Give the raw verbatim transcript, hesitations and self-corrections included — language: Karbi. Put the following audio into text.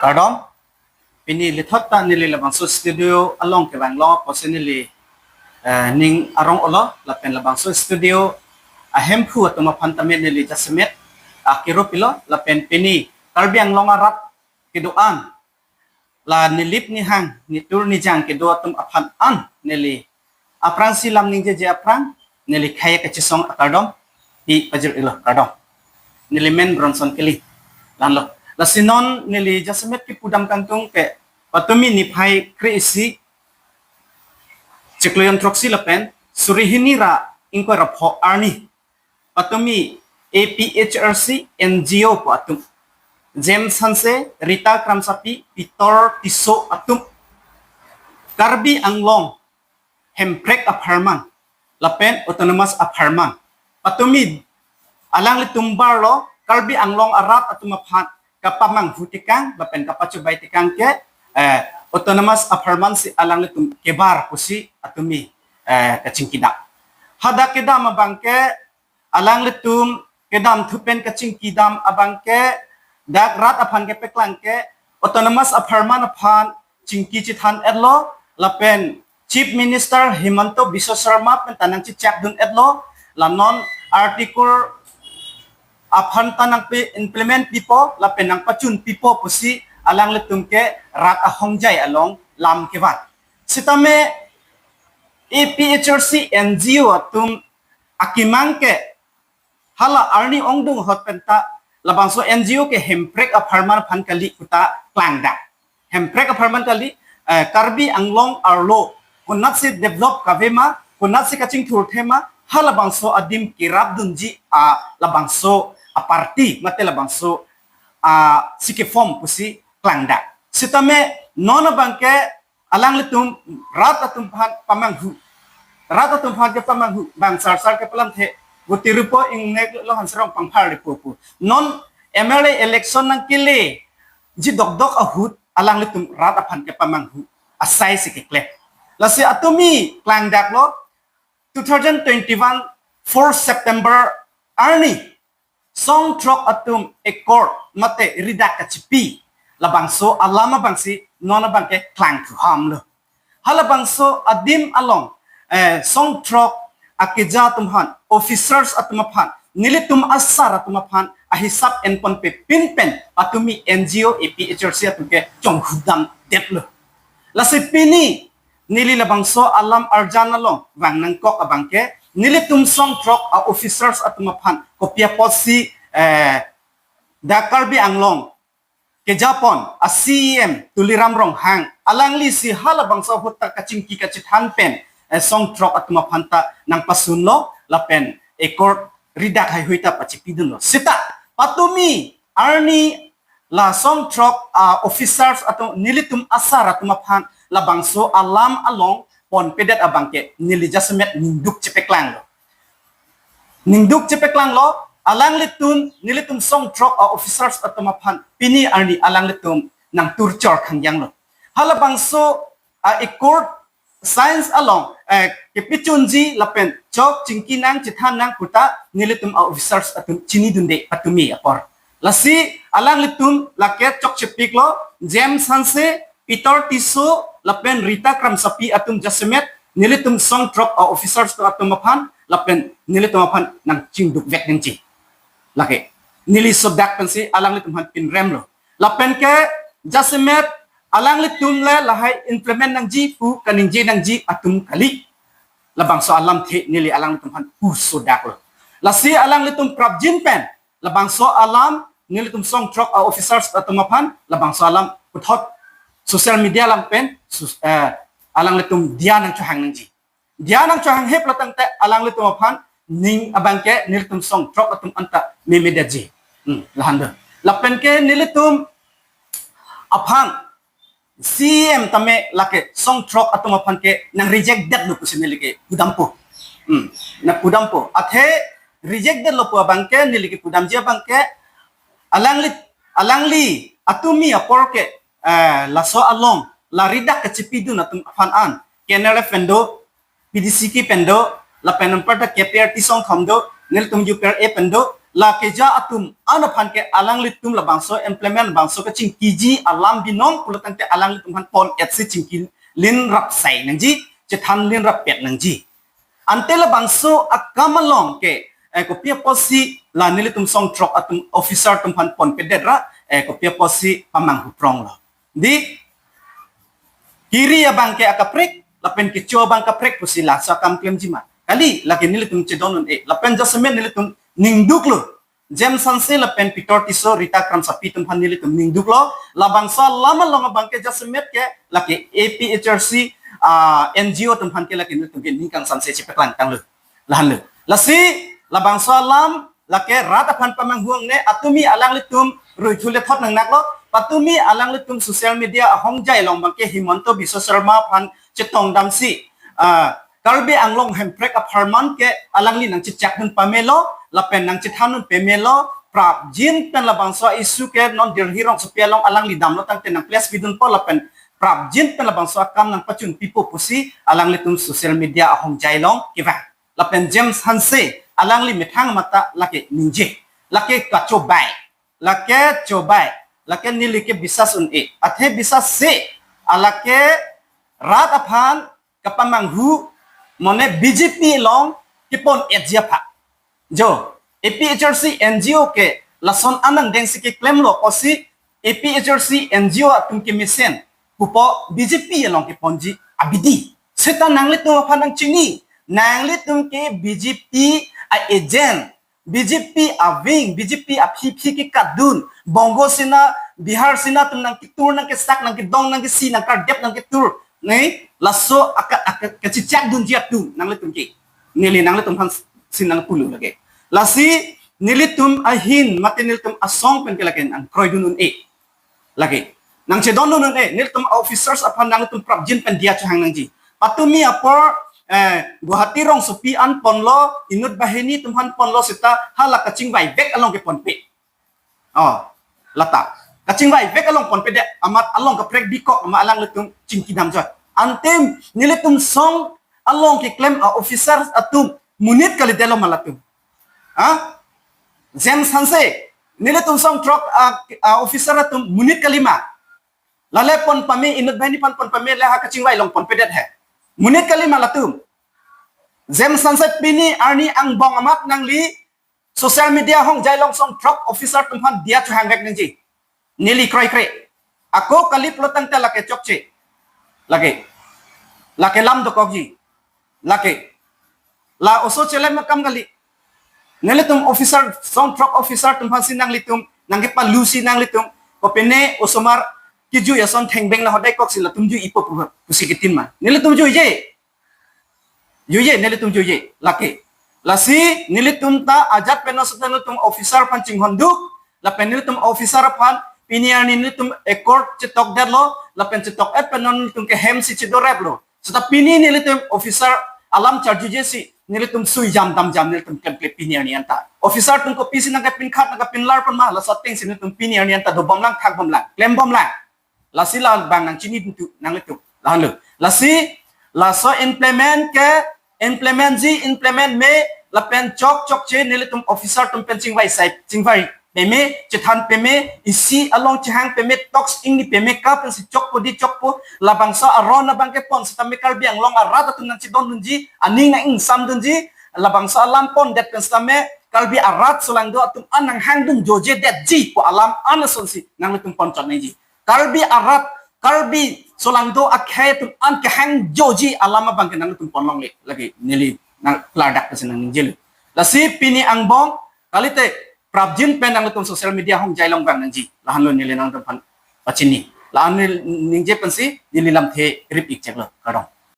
Kardom, pini lithot ta neli labangso studio along kevang long apotsi neli eh, ning arong olo, lapen labangso studio ahemphu atum aphan tame neli jasemet akero pilo, lapen pini Karbi Anglong arat kedo-an, la nelip nihang, netur nejang kedo atum aphan an neli aphrangsi lam ningjeje aphrang neli khei kachesong akardom pi pajir ilo, kardom. Neli men Bronson Killing. Lahenlo. Lasi non neli jasemet kepudam kangtung ke patumi niphai kre-isi chiklo jon throksi lapen suri hini ra ingkoi ra pho arni patumi A P H R C N G O pu atum, James Hanse, Rita Kramsapi, Peter Tisso atum Karbi Anglong Hemprek apharman lapen Autonomous apharman patumi alanglitum barlo Karbi Anglong arat atum aphan kapamanghu tekang lapen kapachobai tekang ke eh, Autonomous apharman si alanglitum kebar pusi atumi eh, kachingkidam. Hadak kedam abang ke alanglitum kedamthu pen kachingkidam abang ke dak rat aphan kepeklang ke Autonomous apharman aphan chingki chethan etlo lapen Chief Minister Himanta Biswa Sarma pen ta nangchechakdun etlo, la non article aphan ta nangpi-implement pipo lapen nangpachun pipo pusi alanglitum ke rat ahongjai along lam kevan. Sitame A P H R C N G O atum akemang ke hala arni ongdung ahut pen ta labangso N G O ke Hemprek apharman aphan kali pu ta klangdam. Hemprek apharman kali, eh, Karbi Anglong arlo konatsi develop kave ma, konatsi kachingthur the ma, halabangso adim kerapdunji a labangso a party mate labangso a si keform pusi klangdam. Sitame non abang ke alanglitum rat atum aphan pamanghu. Rat atum aphan kepamanghu. Bang sarsar kepalamthe. Goti rupo ingnek lo Hanserong Pangphar ripo pu. Non M L A election nangkeleji dokdok ahut alanglitum rat aphan kepamanghu asai si keklem. Lasi atumi klangdaklo two thousand twenty-one four September arni songthrok atum accord mate ridak kachipi labangso alam abangsi non abang ke klangthu hamlo. Halabangso adim along eh, songthrok akeja atum aphan, officers atum aphan, nelitum asar atum aphan ahisap enponpe pinpen patumi N G O A P H R C atum ke chonghudam detlo. Lasi pini neli labangso alam arjan along vang nangkok abang ke nelitum songthrok a officers atum aphan kopi apotsi eh, dak Karbi Anglong kejapon a C E M Tuliram Ronghang alangli si halabangso ahut ta kachingki kachethan pen eh, songthrok atum aphan ta nangpasunlo lapen accord ridak heihui ta pachipidunlo. Sita patumi arni la songthrok a officers atum nelitum asar atum aphan labangso alam along ponpedet abang ke neli jasemet ningduk chepeklanglo. Ningduk chepeklanglo, alanglitum nelitum songthrok a officers atum aphan pini arni alanglitum nangturchor khangjanglo. Halabangso a accord sign along eh, kepechunji lapen chok chingki nang chethan nang pu ta nelitum a officers atum chinidunde patumi apor. Lasi alanglitum lake chokchepiklo, James Hanse, Peter Tisso lapen Rita Kramsapi atum jasemet nelitum songthrok a officers atum aphan lapen nelitum aphan nangchingdukvek nangji. Lake neli sodak pensi alanglitum aphan pinremlo. Lapen ke jasemet alanglitum le lahai implement nangji pu kaningje nangji atum kali. Labangso alamthe neli alanglitum aphan pu sodaklo. Lasi alanglitum prapjin pen labangso alam nelitum songthrok a officers atum aphan labangso alam puthot social media along pen sus- eh, alanglitum diya nangchohang nangji. Diya nangchohang hep latangte alanglitum aphan ning abang ke nelitum songthrok atum anta memedetji. Hmm, lahenlo. Lapen ke nelitum aphan C E M tame lake songthrok atum aphan ke nang reject detlo pusi neli ke pudampo. Hmm, nang pudampo. Athe reject detlo pu abang ke neli ke pudamji abang ke alangli alangli atumi apor ke eh, laso along la ridak kachipidun atum aphan an K N R F pen do, P D C K pen do, lapen anparta K P R T songthom do, nelitum U P R A pen do, La keja atum an aphan ke alanglitum labangso implement bangso kachingkiji alam binong pulotangte alanglitum aphan pon-etsi chingki linrap sai nangji, chethan linrap pet nangji. Ante labangso akam along ke, eh, kopi apotsi la nelitum songthrok atum officer atum aphan ponpedet ra, eh, kopi apotsi pamanghu pronglo. Di, kiri abang ke akaprek, lapen kecho abang kaprek pusi laso akam klemji ma? Kali, lake nelitum chedon un-e, lapen jasemet nelitum ningduklo. James Hanse lapen Peter Tisso, Rita Kramsapi atum aphan nelitum ningduklo, labangso alam along abang ke jasemet ke, lake A P H R C, ah, N G O atum aphan ke lake nelitum ke ning kangsanse chepaklangtanglo. Lahenlo. Lasi, labangso alam, lake rat aphan pamanghu angne, atumi alanglitum ruithule thot nangnaklo, patumi alanglitum social media ahongjai along abang ke Himanta Biswa Sarma aphan chetongdamsi, ah, Karbi Anglong Hemprek apharman ke alangli nangchechakdun pamelo, lapen nangchethandun pamelo, prapjin pen labangso issue ke non Delhi rongsopi along alangli damlotangte nang place bidunpo lapen prapjin pen labangso akam nangpachun pipo pusi alanglitum social media ahongjai along kevang. Lapen James Hanse, alangli methang mata lake ningje. Lake kachobai. Lake chobai. Lake neli ke bisas un-e. Athe bisas se, alake rat aphan kapamanghu, mane B J P along kepon-etji aphan. Jo, A P H R C N G O ke lason anang dengsi keklemlo pusi A P H R C N G O atum kemesen pupo B J P along keponji abidi. Seta nanglitum aphan nangchini, nanglitum ke B J P a-agent, B J P a-wing, B J P aphi phi kekatdun, Bongo Sena, Bihar Sena atum nangketur, nangkesak, nangkedong, nangkesi, nangkardep, nangketur. Ne, laso aka, aka, kachechakdunji atum nanglitum ke. Neli nanglitum aphansi nangpulo lake. Lasi nelitum ahin mate nelitum asong pen ke lake nangkroidun un-e. Lake. Nangchedondun un-e, nelitum officers aphan nangtum prapjin pen diya chohang nangji. Patumi apor, eh, Guwahati rongsopi an ponlo, inut bahini atum aphan ponlo seta hala kachingvaivek along keponpe. Oh, lata. Kachingvaivek along ponpedet, amat along kaprek bikok, amat alanglitum chingkidam joi. Ante nelitum song along keklem a-officers atum monit kalidetlo ma latum? Ha? James Hanse, nelitum songthrok a, a-officer atum monit kali ma? Lale pon pame, inut bahini aphan pon pame, le ha kachingvai along ponpedet he. Monit kali ma latum? James Hanse pini arni angbong amat nangli social media ahongjai along songthrok officer atum aphan diya chohangvek nangji. Neli kroikre. Ako kali pulotangte lake chokche. Lake. Lake lam dokokji. Lake. La oso chelem akam kali. Nelitum officer, songthrok officer atum aphansi nanglitum nangkepalusi nanglitum kopine osomar kejui ason thengbeng na hodai koksi latum juipo pu, pusi ketin ma? Nelitum juije. Juije, nelitum juije, lake. Lasi nelitum ta ajat pen aso nelitum officer aphan chinghonduk, lapen nelitum officer aphan pini arni nelitum accord chetokdetlo, lapen chetok-et pen non nelitum ke hemsi chedoreplo. Seta pini nelitum officer alam charjujesi nelitum sui jam dam jam nelitum klemkle pini arni anta. Officer atum kopisi nangkepinkhat nangkepinlar pon ma, laso atengsi nelitum pini arni anta dobomlang, thakbomlang, klembomlang. Lasi la abang nangchini tu nanglitum. Lahenlo. Lasi laso implement ke, implement ji, implement me, lapen chok chokche nelitum officer atum pen chingvai sai, chingvai peme, chethan peme, isi along chehang peme, talks ingni peme, kapensi chokpo di chokpo, labangso aron abang kepon setame Karbi Anglong arat atum nangchedondunji, aning nang-ingsamdunji, labangso alam pondet pen setame Karbi arat solangdo atum an nanghangdun jojedetji pu alam an asonsi nanglitum ponchot nangji. Karbi arat, Karbi solangdo akhei atum an kehang joji alam abang ke nanglitum ponlongle lake neli nangklardak pensi nangningjelo. Lasi pini angbong kalite prapjin pen nanglitum social media ahongjai along vang nangji. Lahenlo neli nangtum aphan pachini. La-an neli ningje pensi neli lamthe rip-ik cheklo. Kardom.